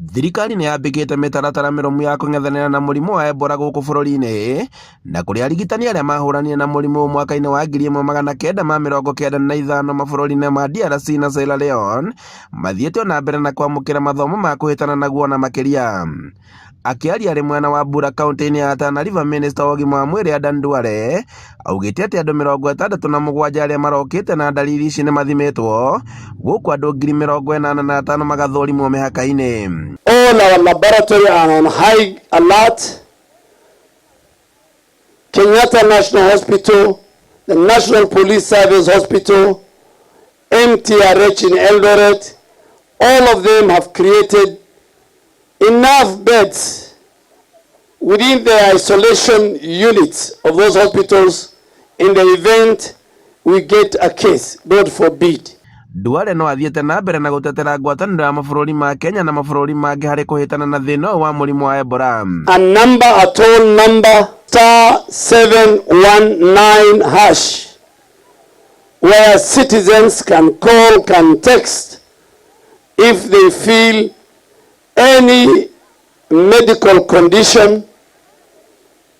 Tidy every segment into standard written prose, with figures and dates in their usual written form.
Thirikari nĩ yambĩkĩte mĩtaratara mĩrũmu ya kũng'ethanĩra na mũrimũ wa Ebola gũkũ bũrũri-inĩ, na kũrĩa arigitani arĩa mahũranire na mũrimũ ũyũ mwaka-inĩ wa 1995 mabũrũri-inĩ ma DRC na Sierra Leone mathiĩte o na mbere na kwamũkĩra mathomo ma kũhĩtana naguo na makĩria. Akĩaria arĩ mwena wa Bura kauntĩ-inĩ ya Tana River, minista wa ũgima wa mwĩrĩ Adan Duale augĩte atĩ andũ 67 arĩa marokĩte na ndariri ici nĩ mathimĩtwo, gũkũ andũ 85,000 magathũrimwo mĩhaka-inĩ. All our laboratory are on high alert. Kenyatta National Hospital, the National Police Service Hospital, MTRH in Eldoret, all of them have created enough beds within the isolation units of those hospitals in the event we get a case, God forbid. Duale no athiĩte na mbere na gũtetera ngwatanĩro ya mabũrũri ma Kenya na mabũrũri mangĩ harĩ kũhĩtana na thĩna ũyũ wa mũrimũ wa Ebola. A number, a toll number, *719#, where citizens can call, can text if they feel any medical condition,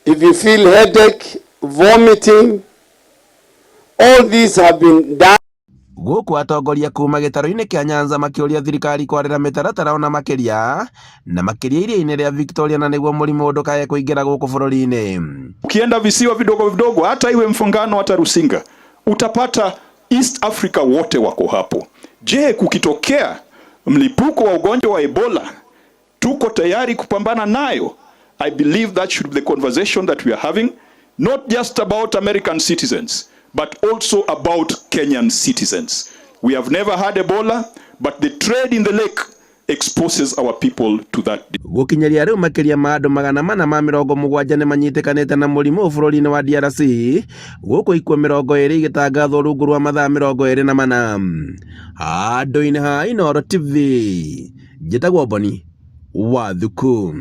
if you feel headache, vomiting, all these have been done. Gũkũ atongoria kuma gĩtarũ-inĩ kĩa Nyanza makĩũria thirikari kwarĩra mĩtaratara ona makĩria na makĩria iria-inĩ rĩa Victoria na nĩguo mũrimũ ndũkae kũingĩra gũkũ bũrũri-inĩ. Ukienda visiwa vidogo vidogo, hata iwe Mfangano hata Rusinga, utapata East Africa wote wako hapo. Je, kukitokea mlipuko wa ugonjwa wa Ebola, tuko tayari kupambana nayo? I believe that should be the conversation that we are having, not just about American citizens, but also about Kenyan citizens. We have never had Ebola, but the trade in the lake exposes our people to that. Gũkinyĩria rĩu makĩria ma andũ 470 nĩ manyitĩkanĩte na mũrimũ bũrũri-inĩ wa DRC, gũkũ ikuũ 20 igĩtangathwo rungu rwa mathaa 24. Handũ-inĩ ha Inooro TV, njĩtagwo Boni wa Thuku.